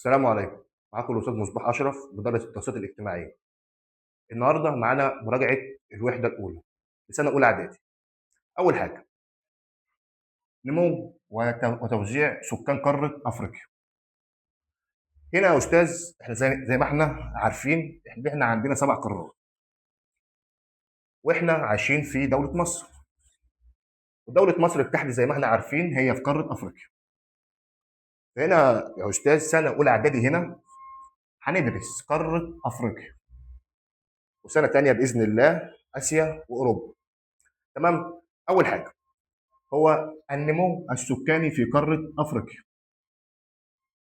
السلام عليكم. معاكم الاستاذ مصباح اشرف، مدرس الدراسات الاجتماعية. النهارده معانا مراجعه الوحدة الاولى لسنه اولى اعدادي. اول حاجة، نمو وتوزيع سكان قارة افريقيا. هنا يا استاذ احنا زي ما احنا عارفين احنا عندنا 7 قارات، واحنا عايشين في دولة مصر، ودولة مصر بالتحديد زي ما احنا عارفين هي في قارة افريقيا. هنا يا استاذ سنة اولى اعدادي هنا هندرس قارة افريقيا، وسنة تانية باذن الله اسيا واوروبا. تمام. اول حاجة هو النمو السكاني في قارة افريقيا.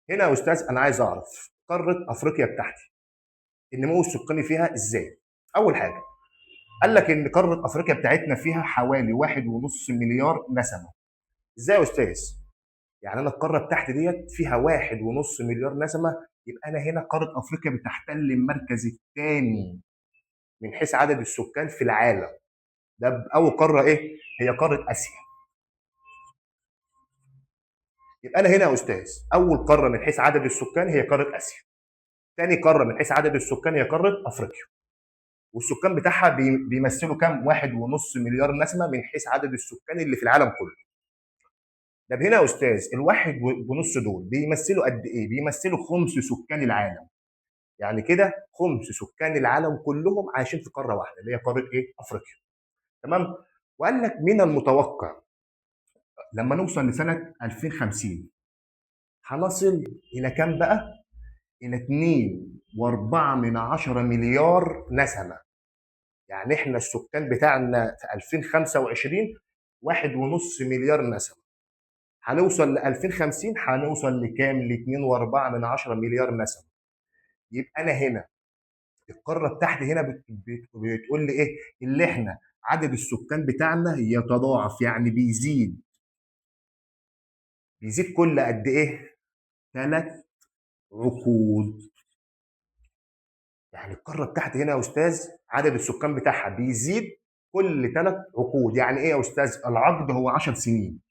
هنا يا استاذ انا عايز اعرف قارة افريقيا بتاعتي النمو السكاني فيها ازاي. اول حاجة قال لك ان قارة افريقيا بتاعتنا فيها حوالي 1.5 مليار نسمه. ازاي يا استاذ؟ يعني انا القارة بتاعتي ديت فيها 1.5 مليار نسمه، يبقى انا هنا قارة افريقيا بتحتل المركز الثاني من حيث عدد السكان في العالم. ده اول قارة ايه؟ هي قارة اسيا. يبقى انا هنا يا استاذ اول قارة من حيث عدد السكان هي قارة اسيا، ثاني قارة من حيث عدد السكان هي قارة افريقيا، والسكان بتاعها بيمثلوا كام؟ 1.5 مليار نسمه من حيث عدد السكان اللي في العالم كله. طب هنا يا استاذ الواحد ونص دول بيمثلوا قد ايه؟ بيمثلوا خمس سكان العالم. يعني كده خمس سكان العالم كلهم عايشين في قارة واحدة اللي هي قارة ايه؟ افريقيا. تمام؟ وقال لك من المتوقع لما نوصل لسنه 2050 هنصل الى كام بقى؟ الى 2.4 مليار نسمه. يعني احنا السكان بتاعنا في 2025 1.5 مليار نسمه، هنوصل ل 2050 هنوصل لكام؟ ل 2.4 مليار نسمه. يبقى انا هنا القارة بتاعتي هنا بتقول لي ايه؟ اللي احنا عدد السكان بتاعنا يتضاعف، يعني بيزيد. بيزيد كل قد ايه؟ 3 عقود. يعني القارة بتاعتي هنا يا استاذ عدد السكان بتاعها بيزيد كل 3 عقود. يعني ايه يا استاذ؟ العقد هو 10 سنين.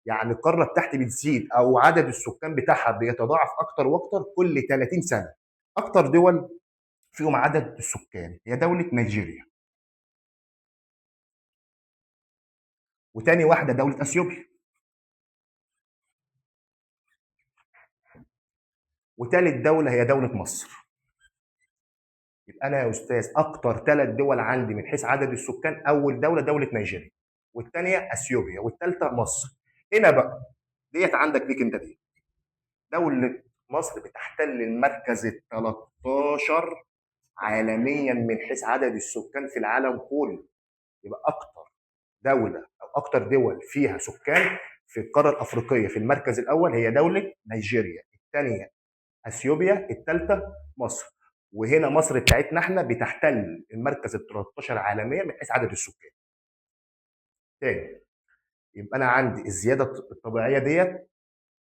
يعني القارة بتاعتي بتزيد او عدد السكان بتاعها بيتضاعف اكتر واكتر كل 30 سنة. اكتر دول فيهم عدد السكان هي دولة نيجيريا، وتاني واحدة دولة اثيوبيا، وتالت دولة هي دولة مصر. يبقى انا يا استاذ اكتر 3 دول عندي من حيث عدد السكان، اول دولة دولة نيجيريا، والثانية اثيوبيا، والثالثة مصر. هنا بقى ديت عندك ليك انت دي دولة مصر بتحتل المركز ال 13 عالميا من حيث عدد السكان في العالم كله. يبقى اكتر دولة او اكتر دول فيها سكان في القارة الافريقية في المركز الاول هي دولة نيجيريا، الثانية اثيوبيا، الثالثة مصر. وهنا مصر بتاعتنا احنا بتحتل المركز ال 13 عالميا من حيث عدد السكان. تاني يبقى انا عندي الزيادة الطبيعية ديت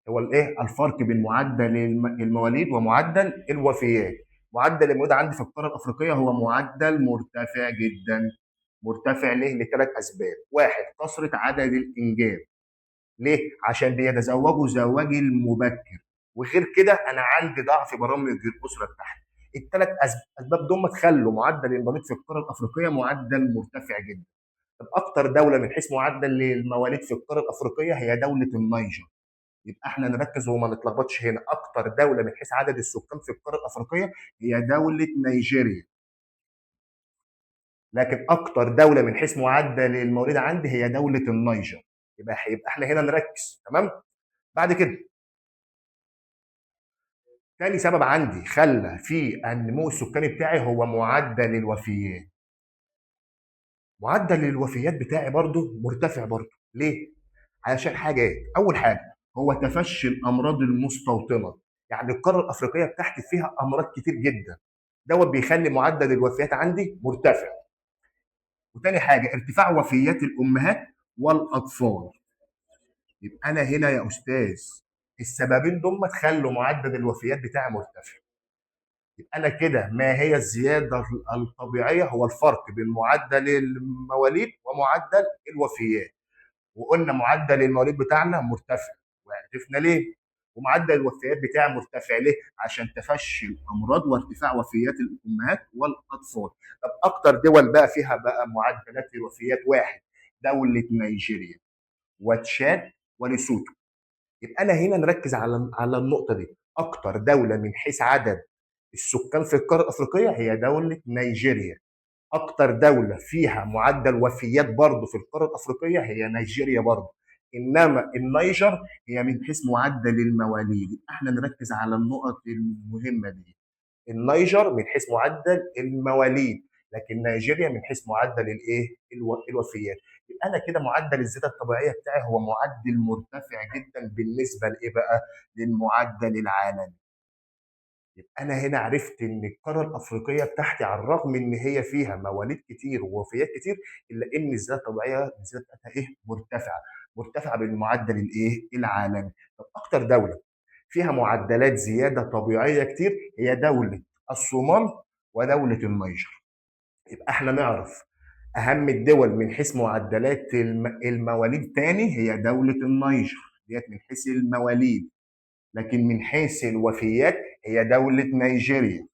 هو الايه؟ الفرق بين معدل المواليد ومعدل الوفيات. معدل المواليد عندي في القارة الافريقية هو معدل مرتفع جدا. مرتفع ليه؟ لثلاث اسباب. واحد، كثرة عدد الانجاب. ليه؟ عشان بيتزوجوا زواج المبكر، وغير كده انا عندي ضعف برامج الاسرة بتاعتي. الثلاث اسباب دول تخلوا معدل المواليد في القارة الافريقية معدل مرتفع جدا. طب اكتر دولة من حيث معدل المواليد في القارة الافريقية هي دولة النيجر. يبقى احنا نركز وما نتلخبطش هنا، اكتر دولة من حيث عدد السكان في القارة الافريقية هي دولة نيجيريا، لكن اكتر دولة من حيث معدل المواليد عندي هي دولة النيجر. يبقى احنا هنا نركز. تمام؟ بعد كده تاني سبب عندي خلى في النمو السكاني بتاعي هو معدل الوفيات. معدل الوفيات بتاعي برضو مرتفع برضو. ليه؟ علشان حاجات. اول حاجة هو تفشي الامراض المستوطنه. يعني القارة الافريقية بتاعتي فيها امراض كتير جدا، دوت بيخلي معدل الوفيات عندي مرتفع. وتاني حاجة ارتفاع وفيات الامهات والاطفال. يبقى انا هنا يا استاذ السببين دول تخلوا معدل الوفيات بتاعي مرتفع. يبقى انا كده ما هي الزيادة الطبيعية؟ هو الفرق بين معدل المواليد ومعدل الوفيات. وقلنا معدل المواليد بتاعنا مرتفع وعرفنا ليه. ومعدل الوفيات بتاعي مرتفع ليه؟ عشان تفشي الامراض وارتفاع وفيات الامهات والاطفال. طب اكتر دول بقى فيها بقى معدلات الوفيات واحد، دولة نيجيريا وتشاد وليسوتو. يبقى انا هنا نركز على النقطة دي. اكتر دولة من حيث عدد السكان في القارة الافريقية هي دولة نيجيريا. اكتر دولة فيها معدل وفيات برضه في القارة الافريقية هي نيجيريا برضه. انما النيجر هي من حيث معدل المواليد. احنا نركز على النقط المهمة دي. النيجر من حيث معدل المواليد، لكن نيجيريا من حيث معدل الايه؟ الوفيات. يبقى انا كده معدل الزيادة الطبيعية بتاعي هو معدل مرتفع جدا بالنسبة لايه بقى؟ للمعدل العالمي. يبقى انا هنا عرفت ان القارة الافريقية بتاعتي على الرغم ان هي فيها مواليد كتير ووفيات كتير، الا ان الزيادة الطبيعية الزيادة بتاعتها ايه؟ مرتفعة، مرتفعة بالمعدل الايه؟ العالمي. طب اكتر دولة فيها معدلات زيادة طبيعية كتير هي دولة الصومال ودولة النيجر. يبقى احنا نعرف اهم الدول من حيث معدلات المواليد تاني هي دولة النيجر، ديت من حيث المواليد. لكن من حيث الوفيات هي دولة نيجيريا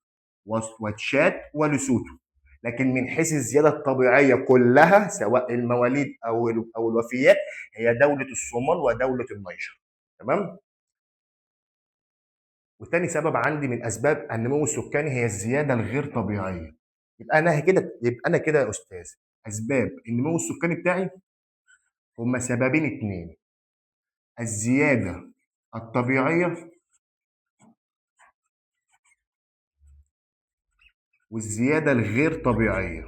وتشاد وليسوتو. لكن من حيث الزيادة الطبيعية كلها سواء المواليد أو الوفيات هي دولة الصومال ودولة النيجر. تمام؟ وتاني سبب عندي من أسباب النمو السكاني هي الزيادة الغير طبيعية. يبقى أنا كده يا أستاذ أسباب النمو السكاني بتاعي هما سببين اتنين: الزيادة الطبيعية والزيادة الغير طبيعية.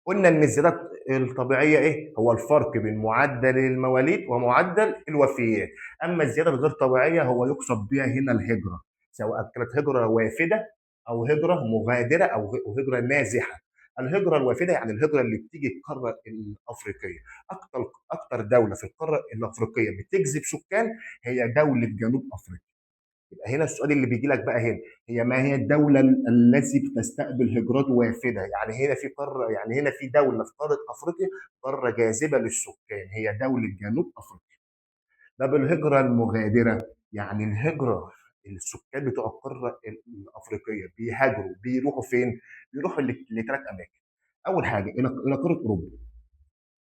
قلنا إن الزيادة الطبيعية إيه؟ هو الفرق بين معدل المواليد ومعدل الوفيات. أما الزيادة الغير طبيعية هو يقصد بها هنا الهجرة، سواء كانت هجرة وافدة أو هجرة مغادرة أو هجرة نازحة. الهجرة الوافدة يعني الهجرة اللي بتيجي القارة الأفريقية. أكتر دولة في القارة الأفريقية بتجذب سكان هي دولة جنوب أفريقيا. يبقى هنا السؤال اللي بيجي لك بقى هنا هي ما هي الدولة التي بتستقبل هجرات وافدة؟ يعني هنا في قارة، يعني هنا في دولة في قارة أفريقيا قارة جاذبة للسكان هي دولة جنوب أفريقيا. طب الهجرة المغادرة يعني الهجرة السكان بتوع القارة الأفريقية بيهاجروا بيروحوا فين؟ بيروحوا لثلاث أماكن. أول حاجة إلى قارة أوروبا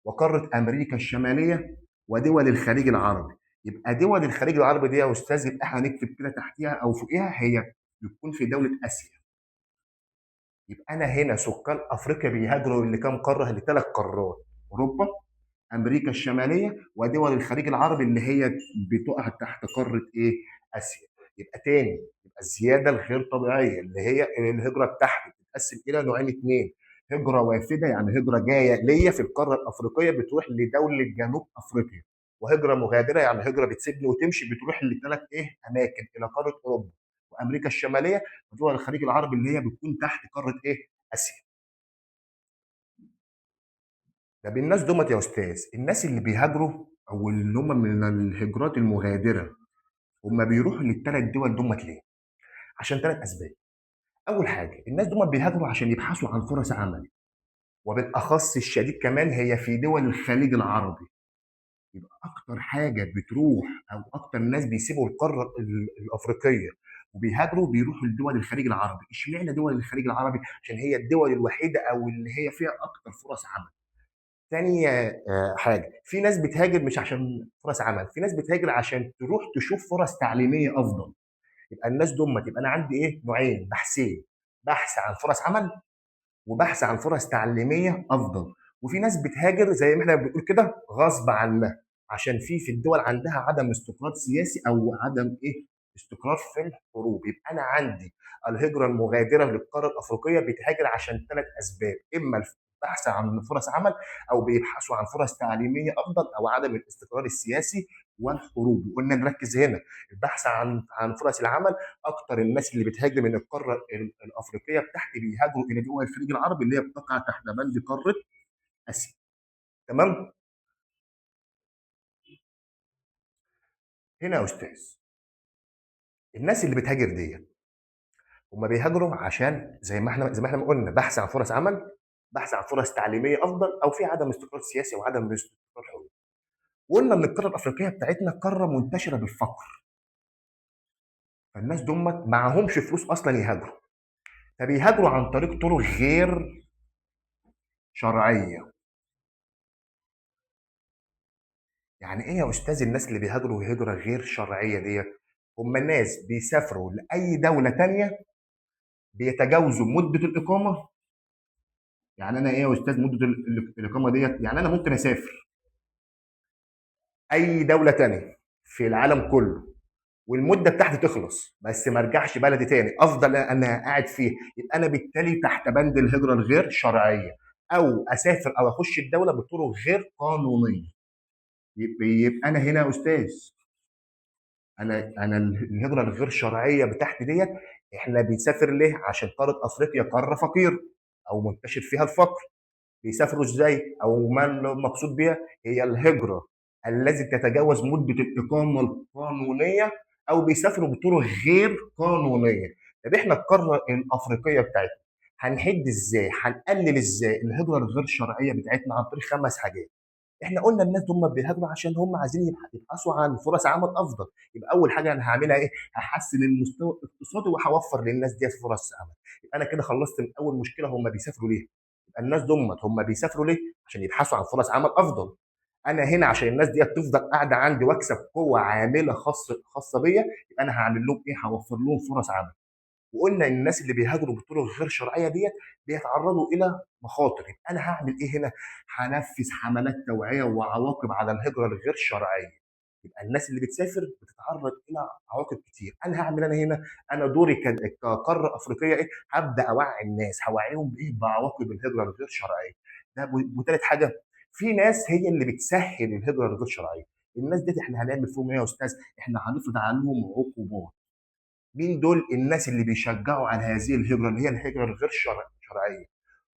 وقارة أمريكا الشمالية ودول الخليج العربي. يبقى دول الخليج العربي دي يا أستاذ يبقى احنا هنكتب كده تحتيها أو فوقيها هي بتكون في دولة آسيا. يبقى أنا هنا سكان أفريقيا بيهاجروا لكام قارة؟ لثلاث قارات: أوروبا، أمريكا الشمالية، ودول الخليج العربي اللي هي بتقع تحت قارة إيه؟ آسيا. يبقى تاني يبقى الزيادة الغير طبيعية اللي هي الهجرة بتاعتي بتتقسم إلى نوعين اتنين: هجرة وافدة يعني هجرة جاية ليا في القارة الأفريقية بتروح لدولة جنوب أفريقيا، وهجرة مغادرة يعني هجرة بتسيبني وتمشي بتروح لثلاث إيه؟ أماكن، إلى قارة أوروبا وأمريكا الشمالية ودول الخليج العربي اللي هي بتكون تحت قارة إيه؟ آسيا. طب الناس دومت يا أستاذ، الناس اللي بيهاجروا أو اللي هم من الهجرات المغادرة هم بيروحوا للثلاث دول دومت ليه؟ عشان ثلاث أسباب. أول حاجة الناس دومت بيهاجروا عشان يبحثوا عن فرص عمل، وبالأخص الشديد كمان هي في دول الخليج العربي. يبقى أكتر حاجة بتروح أو أكتر ناس بيسيبوا القارة الأفريقية وبيهاجروا بيروحوا لدول الخليج العربي. اشمعنى دول الخليج العربي؟ عشان هي الدول الوحيدة أو اللي هي فيها أكتر فرص عمل. تاني حاجة، في ناس بتهاجر مش عشان فرص عمل، في ناس بتهاجر عشان تروح تشوف فرص تعليمية أفضل. يبقى الناس دول يبقى أنا عندي إيه؟ نوعين بحثين: بحث عن فرص عمل وبحث عن فرص تعليمية أفضل. وفي ناس بتهاجر زي ما احنا بنقول كده غصب عنها، عشان في الدول عندها عدم استقرار سياسي أو عدم إيه؟ استقرار في الحروب. يبقى أنا عندي الهجرة المغادرة للقارة الأفريقية بتهاجر عشان ثلاث أسباب: إما البحث عن فرص عمل، أو بيبحثوا عن فرص تعليمية أفضل، أو عدم الاستقرار السياسي والحروب. وقلنا نركز هنا البحث عن فرص العمل. أكتر الناس اللي بتهاجر من القارة الأفريقية بتاعتي بيهاجروا إلى دول الخليج العربي اللي هي بتقع تحت بند قارة آسيا. تمام؟ هنا يا أستاذ الناس اللي بتهاجر ديت هما بيهاجروا عشان زي ما احنا قلنا بحث عن فرص عمل، بحث عن فرص تعليمية افضل، او في عدم استقرار سياسي وعدم استقرار حروب. وقلنا ان القارة الافريقية بتاعتنا قارة منتشرة بالفقر. فالناس دول معهمش فلوس اصلا يهاجروا، فبيهاجروا عن طريق طرق غير شرعية. يعني ايه يا استاذ الناس اللي بيهاجروا هجره غير شرعية ديت؟ هم الناس بيسافروا لاي دولة تانية بيتجاوزوا مده الاقامة. يعني انا ايه يا استاذ مده الاقامة ديت؟ يعني انا ممكن اسافر اي دولة تانية في العالم كله والمدة بتاعتي تخلص، بس ما ارجعش بلدي تاني، افضل انا قاعد فيه، يبقى انا بالتالي تحت بند الهجرة الغير شرعية، او اسافر او اخش الدولة بطرق غير قانونية. يبقى انا هنا يا استاذ انا الهجرة الغير شرعية بتاعتي ديت احنا بنسافر ليه؟ عشان قارة افريقيا قارة فقيرة او منتشر فيها الفقر. بيسافروا ازاي؟ او ما المقصود بيها؟ هي الهجرة التي تتجاوز مده الاقامة القانونية، او بيسافروا بطرق غير قانونية. طب احنا القارة الافريقية بتاعتنا هنحد ازاي؟ هنقلل ازاي الهجرة الغير شرعية بتاعتنا؟ عن طريق 5 حاجات. احنا قلنا الناس دول بيهاجروا عشان هم عايزين يبحثوا عن فرص عمل افضل. يبقى اول حاجة انا هعملها ايه؟ هحسن المستوى الاقتصادي وهوفر للناس دي فرص عمل. يبقى انا كده خلصت من اول مشكلة هم بيسافروا ليه. يبقى الناس دول هم بيسافروا ليه؟ عشان يبحثوا عن فرص عمل افضل. انا هنا عشان الناس دي تفضل قاعدة عندي واكسب قوة عامله خاصة بيا، يبقى انا هعمل لهم ايه؟ هوفر لهم فرص عمل. وقلنا ان الناس اللي بيهاجروا بطرق غير شرعية ديت بيتعرضوا الى مخاطر. يبقى انا هعمل ايه هنا؟ هنفذ حملات توعيه وعواقب على الهجرة الغير شرعية. يبقى الناس اللي بتسافر بتتعرض الى عواقب كتير. انا هعمل انا هنا، انا دوري كقاره افريقية ايه؟ هبدا اوعي الناس، هوعيهم بايه؟ بعواقب الهجرة الغير شرعية. ده وتالت حاجة، في ناس هي اللي بتسهل الهجرة الغير شرعية. الناس دي احنا هنعمل فيهم ايه يا استاذ؟ احنا هنفرض عليهم عقوبات. مين دول؟ الناس اللي بيشجعوا على هذه الهجرة اللي هي الهجرة الغير شرعية.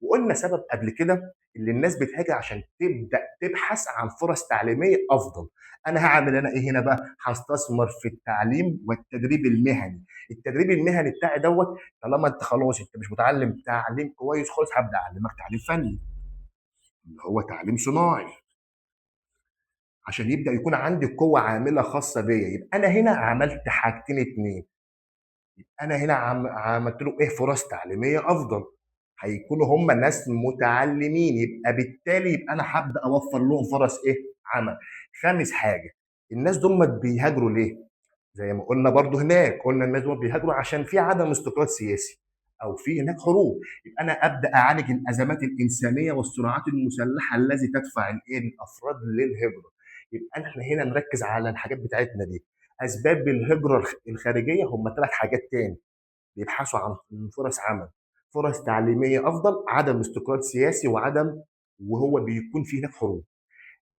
وقلنا سبب قبل كده اللي الناس بتهاجر عشان تبدا تبحث عن فرص تعليمية افضل. انا هعمل انا ايه هنا بقى؟ هستثمر في التعليم والتدريب المهني. التدريب المهني بتاعي دوت، طالما انت خلاص انت مش متعلم تعليم كويس خالص، هبدا اعلمك تعليم فني اللي هو تعليم صناعي، عشان يبدا يكون عندي قوة عامله خاصة بيا. يبقى انا هنا عملت حاجتين اتنين. انا هنا عملت له ايه؟ فرص تعليمية افضل، هيكونوا هم ناس متعلمين، يبقى بالتالي يبقى انا هبدا اوفر لهم فرص ايه؟ عمل. خامس حاجة، الناس دول بيهاجروا ليه؟ زي ما قلنا برضو هناك، قلنا الناس دول بيهاجروا عشان في عدم استقرار سياسي او في هناك حروب. يبقى انا ابدا اعالج الازمات الانسانية والصراعات المسلحة التي تدفع الايه؟ الافراد للهجرة. يبقى احنا هنا نركز على الحاجات بتاعتنا دي. اسباب الهجرة الخارجية هم 3 حاجات تاني: بيبحثوا عن فرص عمل، فرص تعليمية افضل، عدم استقرار سياسي، وعدم وهو بيكون في هناك حروب.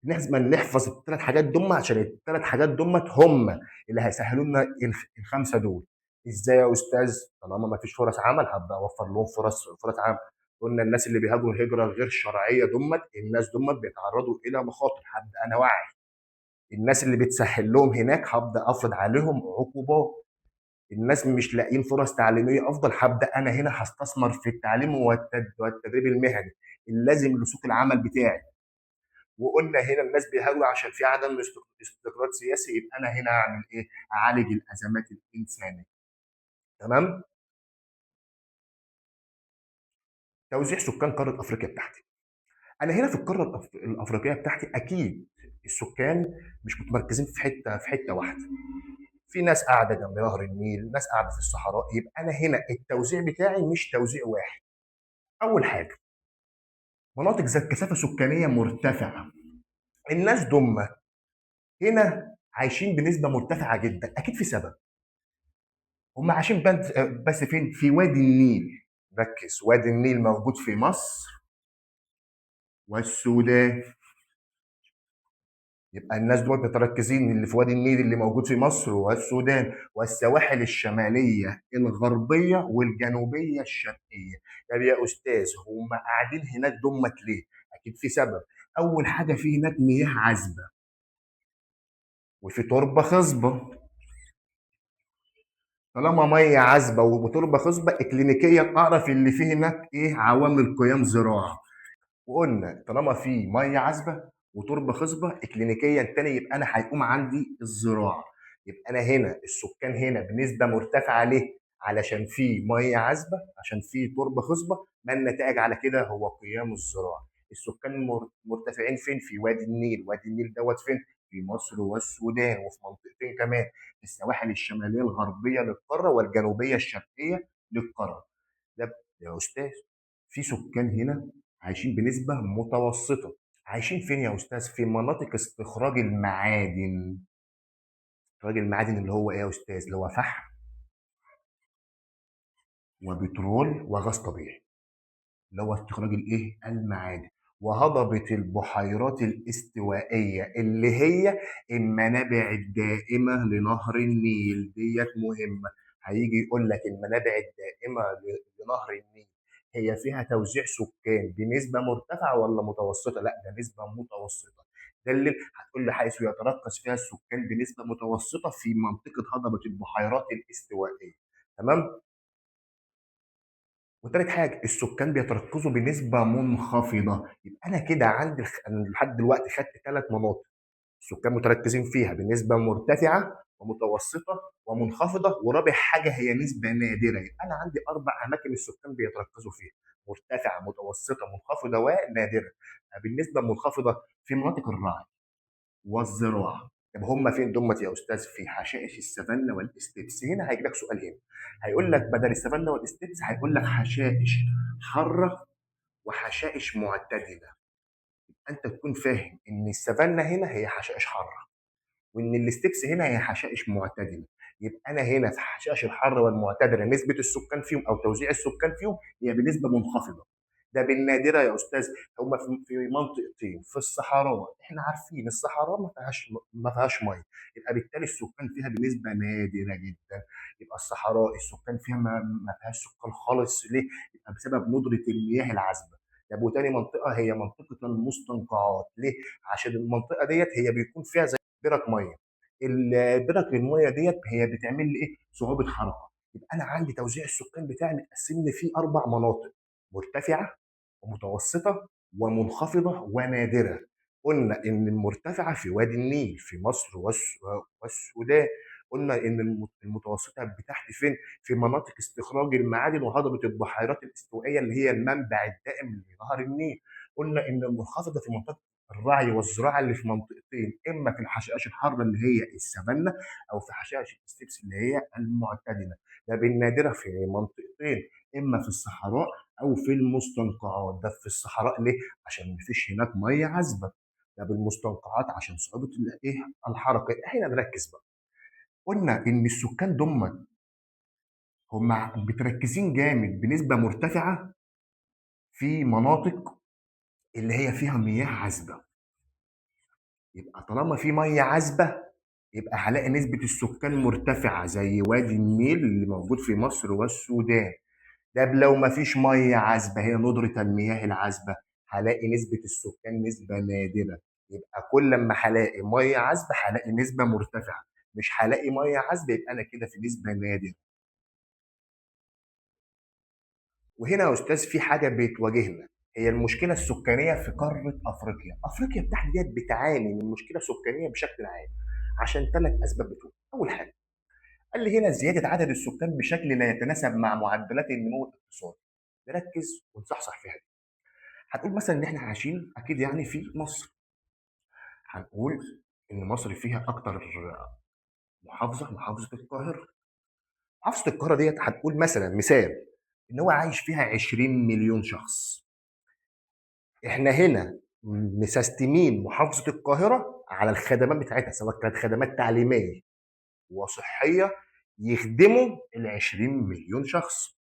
لازم نحفظ ال3 حاجات دول، عشان ال3 حاجات دول هم اللي هيسهلوا لنا ال5 دول. ازاي يا استاذ؟ طالما ما فيش فرص عمل هبدا اوفر لهم فرص عمل. قلنا الناس اللي بيهاجروا هجره غير شرعية دمت، الناس دمت بيتعرضوا الى مخاطر، هبدا انا اوعي. الناس اللي بتسهل لهم هناك هبدا افرض عليهم عقوبات. الناس مش لاقيين فرص تعليمية افضل، هبدا انا هنا هستثمر في التعليم والتدريب المهني اللازم لسوق العمل بتاعي. وقلنا هنا الناس بيهاجروا عشان في عدم استقرار سياسي، يبقى انا هنا اعمل ايه؟ اعالج الازمات الانسانية. تمام؟ توزيع سكان قارة افريقيا بتاعتي. انا هنا في القارة الافريقية بتاعتي اكيد السكان مش متمركزين في حتة واحدة. في ناس قاعدة جنب نهر النيل، ناس قاعدة في الصحراء. يبقى انا هنا التوزيع بتاعي مش توزيع واحد. اول حاجة، مناطق ذات كثافة سكانية مرتفعة. الناس دول هنا عايشين بنسبة مرتفعة جدا، اكيد في سبب. هم عايشين بس فين؟ في وادي النيل. ركز، وادي النيل موجود في مصر والسودان. يبقى الناس دول متركزين اللي في وادي النيل اللي موجود في مصر والسودان والسواحل الشمالية الغربية والجنوبية الشرقية. طب يا أستاذ هم قاعدين هناك دمت ليه؟ أكيد في سبب. أول حاجة، في هناك مياه عذبة وفي تربة خصبة. طالما مية عذبة وتربة خصبة إكلينيكيا أعرف اللي فيه هناك إيه؟ عوامل قيام زراعة. وقلنا طالما في مية عذبة وتربة خصبة إكلينيكيا تاني، يبقى أنا هيقوم عندي الزراعة. يبقى انا هنا السكان هنا بنسبة مرتفعة ليه؟ علشان في مية عذبه، عشان في تربه خصبة. ما النتائج على كده؟ هو قيام الزراعة. السكان مرتفعين فين؟ في وادي النيل. وادي النيل دوت فين؟ في مصر والسودان، وفي منطقتين كمان، في السواحل الشمالية الغربية للقارة والجنوبيه الشرقية للقارة. ده يا استاذ في سكان هنا عايشين بنسبة متوسطه. عايشين فين يا استاذ؟ في مناطق استخراج المعادن. استخراج المعادن اللي هو ايه يا استاذ؟ اللي هو فحم وبترول وغاز طبيعي، اللي هو استخراج الايه؟ المعادن. وهضبة البحيرات الاستوائية اللي هي المنابع الدائمة لنهر النيل، ديت مهمة. هيجي يقول لك المنابع الدائمة لنهر النيل هي فيها توزيع سكان بنسبة مرتفعة ولا متوسطة؟ لا، ده نسبة متوسطة. ده اللي هتقول لي حيث يتركز فيها السكان بنسبة متوسطة في منطقة هضبة البحيرات الاستوائية. تمام؟ وتالت حاجة السكان بيتركزوا بنسبة منخفضة. يبقى أنا كده عندي أنا لحد دلوقتي خدت 3 مناطق السكان متركزين فيها بنسبة مرتفعة ومتوسطة ومنخفضة، ورابع حاجة هي نسبة نادرة. يبقى أنا عندي 4 أماكن السكان بيتركزوا فيها، مرتفعة، متوسطة، منخفضة، ونادرة. بالنسبة المنخفضة في مناطق الرعي والزراعة. طب هم فين دمت يا أستاذ؟ في حشائش السافانا وال steppes. هنا هيجي لك سؤال، هنا هيقول لك بدل السافانا وال steppes هيقول لك حشائش حارة وحشائش معتدلة. أنت تكون فاهم إن السافانا هنا هي حشائش حارة، وإن ال steppes هنا هي حشائش معتدلة. يبقى أنا هنا في حشائش الحارة والمعتدلة نسبة السكان فيهم أو توزيع السكان فيهم هي بنسبة منخفضة. ده بالنادرة يا أستاذ، هم في منطقتين في الصحراء، إحنا عارفين الصحراء ما فيهاش مية، يبقى بالتالي السكان فيها بنسبة نادرة جدا. يبقى الصحراء السكان فيها ما فيهاش سكان خالص. ليه؟ يبقى بسبب ندرة المياه العذبة. طب وتاني منطقة هي منطقة المستنقعات. ليه؟ عشان المنطقة ديت هي بيكون فيها زي برك مية، البرك المية ديت هي بتعمل لي إيه؟ صعوبة حركة. يبقى أنا عندي توزيع السكان بتاعي متقسم لي فيه 4 مناطق، مرتفعة ومتوسطة ومنخفضة ونادرة. قلنا إن المرتفعة في وادي النيل في مصر والسودان. قلنا إن المتوسطة بتاعتي فين؟ في مناطق استخراج المعادن وهضبة البحيرات الاستوائية اللي هي المنبع الدائم لنهر النيل. قلنا إن المنخفضة في منطقة الرعي والزراعة اللي في منطقتين، إما في الحشائش الحارة اللي هي السافانا أو في حشائش الستيبس اللي هي المعتدلة. ده بالنادرة في منطقتين، إما في الصحراء أو في المستنقعات. ده في الصحراء ليه؟ عشان مفيش هناك مية عذبة. ده بالمستنقعات عشان صعوبة الإيه؟ الحركة. هنا نركز بقى. قلنا إن السكان دول هم متركزين جامد بنسبة مرتفعة في مناطق اللي هي فيها مياه عذبة. يبقى طالما في مية عذبة يبقى هلاقي نسبة السكان مرتفعة زي وادي النيل اللي موجود في مصر والسودان. ده لو ما فيش مية عذبة، هي ندرة المياه العذبة، هلاقي نسبة السكان نسبة نادرة. يبقى كل ما هلاقي مية عذبة هلاقي نسبة مرتفعة، مش هلاقي مية عذبة يبقى أنا كده في نسبة نادرة. وهنا يا أستاذ في حاجة بتواجهنا، هي المشكلة السكانية في قارة أفريقيا. أفريقيا بتاعتي ديت بتعاني من مشكلة سكانية بشكل عام عشان 3 أسباب بتوع. أول حاجة قال لي هنا زيادة عدد السكان بشكل لا يتناسب مع معدلات النمو الاقتصادي. نركز ونصحصح فيها دي. هتقول مثلا إن إحنا عايشين أكيد في مصر، هنقول إن مصر فيها أكتر محافظة، محافظة القاهرة. محافظة القاهرة ديت هتقول مثلا مثال إن هو عايش فيها 20 مليون شخص. إحنا هنا مسستمين محافظة القاهرة على الخدمات بتاعتها، سواء كانت خدمات تعليمية وصحية يخدموا ال 20 مليون شخص.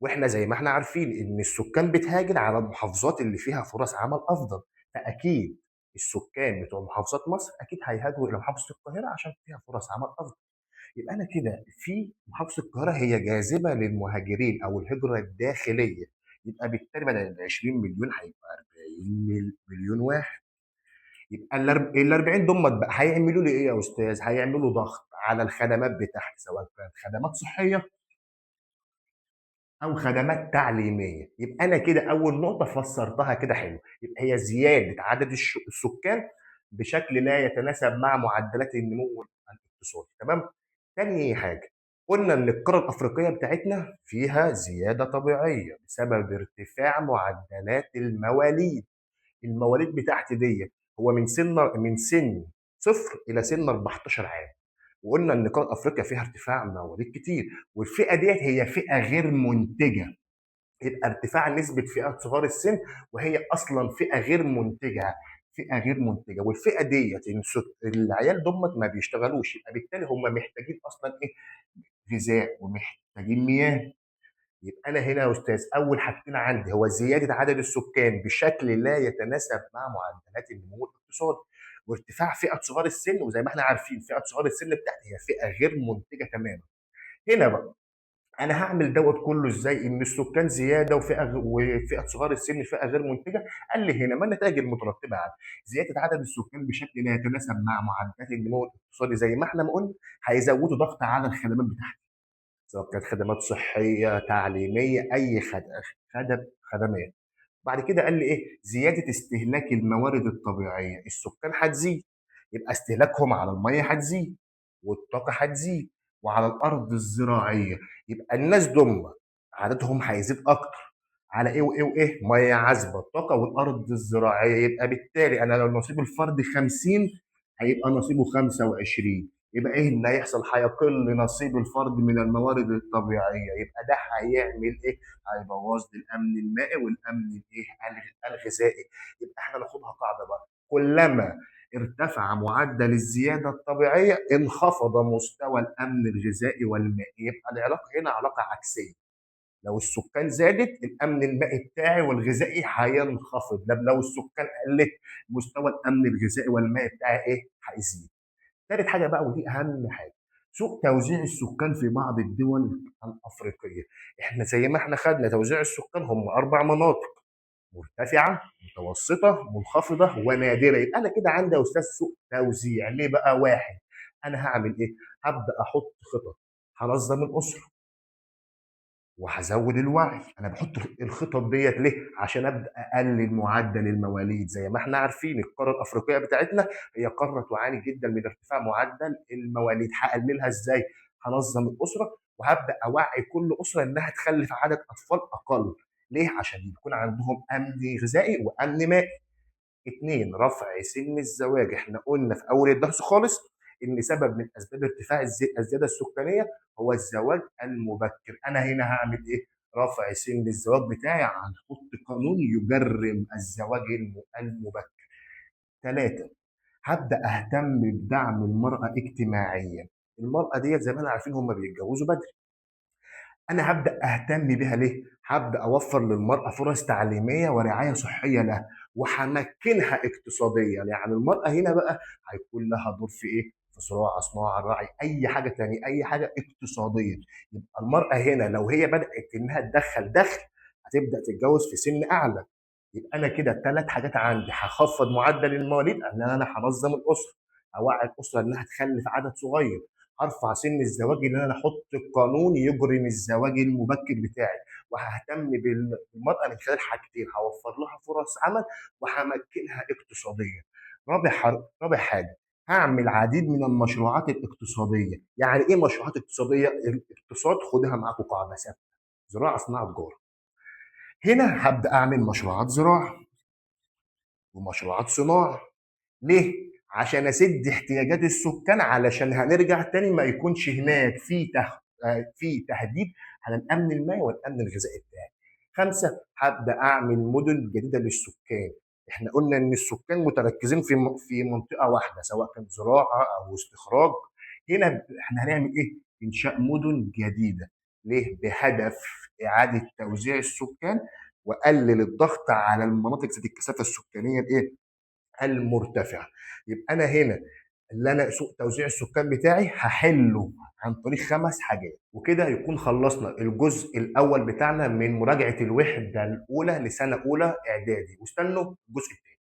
واحنا زي ما احنا عارفين ان السكان بتهاجر على المحافظات اللي فيها فرص عمل افضل، فاكيد السكان بتوع محافظات مصر اكيد هيهاجروا الى محافظة القاهرة عشان فيها فرص عمل افضل. يبقى انا كده في محافظة القاهرة هي جاذبة للمهاجرين او الهجرة الداخلية، يبقى بالتالي بدل ال 20 مليون هيبقى 40 مليون واحد. يبقى ال 40 دول بقى هيعملوا لي ايه يا استاذ؟ هيعملوا ضغط على الخدمات بتاعتي، سواء كانت خدمات صحية او خدمات تعليمية. يبقى انا كده اول نقطة فسرتها كده حلو، يبقى هي زيادة عدد السكان بشكل لا يتناسب مع معدلات النمو الاقتصادي. الاقتصادي. تمام؟ تاني حاجة قلنا ان القارة الافريقية بتاعتنا فيها زيادة طبيعية بسبب ارتفاع معدلات المواليد. المواليد بتاعتي دي هو من سن 0 الى سن 14 عام، وقلنا ان قارة افريقيا فيها ارتفاع مواليد كتير، والفئة ديت هي فئة غير منتجه، يبقى ارتفاع نسبه فئات صغار السن وهي اصلا فئة غير منتجه، فئة غير منتجه، والفئة ديت العيال دمت ما بيشتغلوش، يبقى بالتالي هم محتاجين اصلا ايه؟ غذاء ومحتاجين مياه. يبقى انا هنا يا استاذ اول حاجتين عندي هو زيادة عدد السكان بشكل لا يتناسب مع معدلات النمو الاقتصادي، وارتفاع فئة صغار السن، وزي ما احنا عارفين فئة صغار السن بتاعتي هي فئة غير منتجه تماما. هنا بقى انا هعمل دوت كله ازاي؟ ان السكان زيادة وفئه صغار السن فئة غير منتجه. قال لي هنا ما النتائج المترتبة على زيادة عدد السكان بشكل لا يتناسب مع معدلات النمو الاقتصادي زي ما احنا ما قلنا، هيزودوا ضغط على الخدمات بتاعتي، سواء كانت خدمات صحية، تعليمية، اي خدمات. بعد كده قال لي ايه؟ زيادة استهلاك الموارد الطبيعية، السكان هتزيد، يبقى استهلاكهم على المية هتزيد، والطاقة هتزيد، وعلى الارض الزراعية، يبقى الناس دول عددهم هيزيد اكتر على ايه وايه وايه؟ مية عذبه، الطاقة، والارض الزراعية. يبقى بالتالي انا لو نصيب الفرد 50 هيبقى نصيبه 25، يبقى ايه اللي هيحصل؟ هيقل نصيب الفرد من الموارد الطبيعية، يبقى ده هيعمل ايه؟ هيبوظ لي الامن المائي والامن الايه؟ الغذائي. يبقى احنا ناخدها قاعدة بقى، كلما ارتفع معدل الزيادة الطبيعية انخفض مستوى الامن الغذائي والمائي. يبقى العلاقة هنا علاقة عكسية، لو السكان زادت الامن المائي بتاعي والغذائي هينخفض، لو السكان قلت مستوى الامن الغذائي والمائي بتاعي ايه؟ هيزيد. ثالث حاجة بقى ودي اهم حاجة، سوء توزيع السكان في بعض الدول الافريقية. احنا زي ما احنا خدنا توزيع السكان هم 4 مناطق، مرتفعة، متوسطه، منخفضة، ونادرة. يبقى انا كده عندي يا استاذ سوء توزيع. ليه بقى؟ واحد، انا هعمل ايه؟ هبدا احط خطط، هنظم الاسرة وهزود الوعي. انا بحط الخطط ديت ليه؟ عشان ابدا اقلل معدل المواليد. زي ما احنا عارفين القارة الافريقية بتاعتنا هي قارة تعاني جدا من ارتفاع معدل المواليد. هقللها ازاي؟ هنظم الاسرة وهبدا اوعي كل اسره انها تخلف عدد اطفال اقل. ليه؟ عشان يكون عندهم امن غذائي وامن مائي. 2، رفع سن الزواج. احنا قلنا في اول الدرس خالص ان سبب من اسباب ارتفاع الزيادة السكانية هو الزواج المبكر. انا هنا هعمل ايه؟ رفع سن الزواج بتاعي، هنحط قانون يجرم الزواج المبكر. 3، هبدا اهتم بدعم المراة اجتماعيا. المراة ديت زي ما احنا عارفين هم بيتجوزوا بدري، انا هبدا اهتم بيها ليه؟ هبدا اوفر للمراة فرص تعليمية ورعاية صحية لها، وهمكنها اقتصاديا. يعني المراة هنا بقى هيكون لها دور في ايه؟ في زراعة، صناعة، رعي، اي حاجة تانية، اي حاجة اقتصادية. يبقى المراة هنا لو هي بدات انها تدخل دخل هتبدا تتجوز في سن اعلى. يبقى انا كده 3 حاجات عندي، هخفض معدل المواليد ان انا هنظم الاسرة، اوعي الاسرة انها تخلف عدد صغير، هرفع سن الزواج ان انا احط قانون يجرم الزواج المبكر بتاعي، وههتم بالمراة من خلال حاجتين، هوفر لها فرص عمل وهمكنها اقتصاديا. رابع حاجة، هعمل عديد من المشروعات الاقتصادية. يعني ايه مشروعات اقتصادية؟ الاقتصاد خدها معاكم قاعدة ثابتة، زراعة، صناعة، تجارة. هنا هبدا اعمل مشروعات زراعة ومشروعات صناعة. ليه؟ عشان اسد احتياجات السكان، علشان هنرجع تاني ما يكونش هناك في تهديد على الامن المائي والامن الغذائي بتاعي. 5، هبدا اعمل مدن جديدة للسكان. احنا قلنا ان السكان متركزين في منطقة واحدة، سواء كان زراعة او استخراج. هنا احنا هنعمل ايه؟ انشاء مدن جديدة. ليه؟ بهدف اعاده توزيع السكان واقلل الضغط على المناطق ذات الكثافة السكانية الايه؟ المرتفعة. يبقى انا هنا اللي انا سوء توزيع السكان بتاعي هحله عن طريق 5 حاجات. وكده يكون خلصنا الجزء الاول بتاعنا من مراجعه الوحدة الاولى لسنه اولى اعدادي، واستنوا الجزء الثاني.